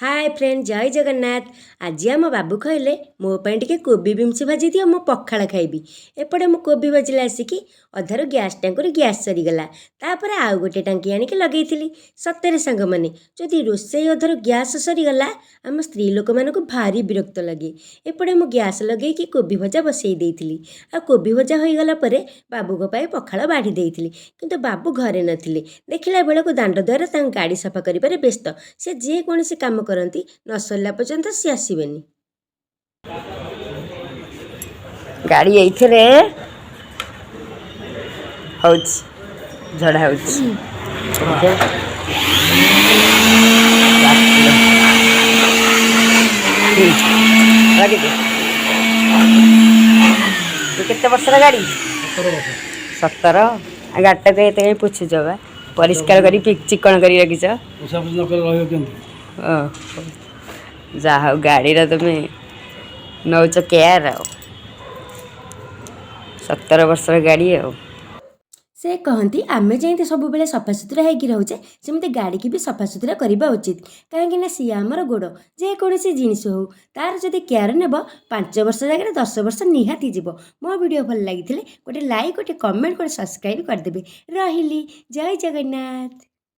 ହାଏ friend, ଜୟ ଜଗନ୍ନାଥ। ଆଜି ଆମ ବାବୁ କହିଲେ, ମୋ ପାଇଁ ଟିକେ କୋବି ବିମ୍ସ ଭାଜି ଦିଅ, ମୁଁ ପଖାଳ ଖାଇବି। ଏପଟେ ମୁଁ କୋବି ଭାଜିଲା ଆସିକି ଅଧାରୁ ଗ୍ୟାସ୍ ଟ୍ୟାଙ୍କରୁ ଗ୍ୟାସ୍ ସରିଗଲା। ତାପରେ ଆଉ ଗୋଟେ ଟାଙ୍କି ଆଣିକି ଲଗେଇଥିଲି। ସତରେ ସାଙ୍ଗମାନେ, ଯଦି ରୋଷେଇ ଅଧାରୁ ଗ୍ୟାସ୍ ସରିଗଲା, ଆମ ସ୍ତ୍ରୀ ଲୋକମାନଙ୍କୁ ଭାରି ବିରକ୍ତ ଲାଗେ। ଏପଟେ ମୁଁ ଗ୍ୟାସ୍ ଲଗେଇକି କୋବି ଭଜା ବସେଇ ଦେଇଥିଲି। ଆଉ କୋବି ଭଜା ହୋଇଗଲା ପରେ ବାବୁଙ୍କ ପାଇଁ ପଖାଳ ବାଢ଼ି ଦେଇଥିଲି। କିନ୍ତୁ ବାବୁ ଘରେ ନଥିଲେ। ଦେଖିଲା ବେଳକୁ ଦାଣ୍ଡ ଦ୍ୱାର ତାଙ୍କ ଗାଡ଼ି ସଫା କରିବାରେ ବ୍ୟସ୍ତ। ସେ ଯେକୌଣସି କାମ କରନ୍ତି, ନ ସରିଲା ପର୍ଯ୍ୟନ୍ତ ସେ ଆସିବେନି। ଗାଡ଼ି ଏଇଥିରେ ହଉଛି, ଝଡ଼ା ହଉଛି। ରଖିଦେ। କେତେ ବର୍ଷର ଗାଡ଼ି? 17। ଗାଡ଼ିଟାକୁ ଏତେ କାହିଁ ପୋଛୁଛ ବା? ପରିଷ୍କାର କରି ଚିକଣ କରି ରଖିଛ। ପୋଛାପୋଛି ନ କଲେ ରହିବ କେମିତି? ଓହୋ, ଯାହା ହଉ, ଗାଡ଼ିର ତୁମେ ନେଉଛ କେୟାର। ଆଉ 17 ବର୍ଷର ଗାଡ଼ି ଆଉ। ସେ କହନ୍ତି, ଆମେ ଯେମିତି ସବୁବେଳେ ସଫାସୁତୁରା ହେଇକି ରହୁଛେ, ସେମିତି ଗାଡ଼ିକି ବି ସଫାସୁତୁରା କରିବା ଉଚିତ। କାହିଁକି ନା ସିଏ ଆମର ଗୋଡ଼। ଯେକୌଣସି ଜିନିଷ ହଉ, ତାର ଯଦି କେୟାର ନେବ, 5 ବର୍ଷ ଜାଗାରେ 10 ବର୍ଷ ନିହାତି ଯିବ। ମୋ ଭିଡ଼ିଓ ଭଲ ଲାଗିଥିଲେ ଗୋଟେ ଲାଇକ୍, ଗୋଟେ କମେଣ୍ଟ, ଗୋଟେ ସବସ୍କ୍ରାଇବ୍ କରିଦେବେ। ରହିଲି, ଜୟ ଜଗନ୍ନାଥ।